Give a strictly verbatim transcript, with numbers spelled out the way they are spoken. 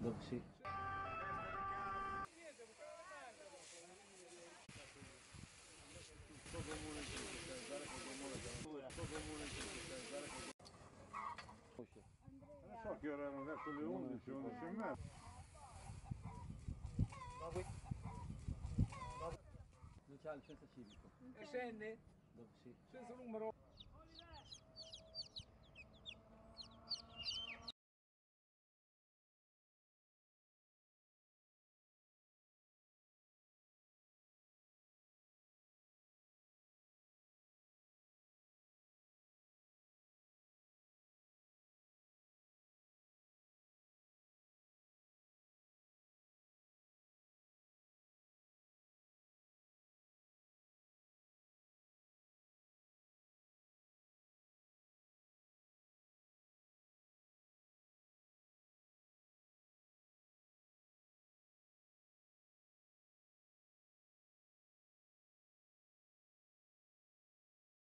Dopo sì. Non so che ore erano, verso le undici, undici e mezza. Non c'ha il centro civico. E scende? Dopo sì. Senza numero.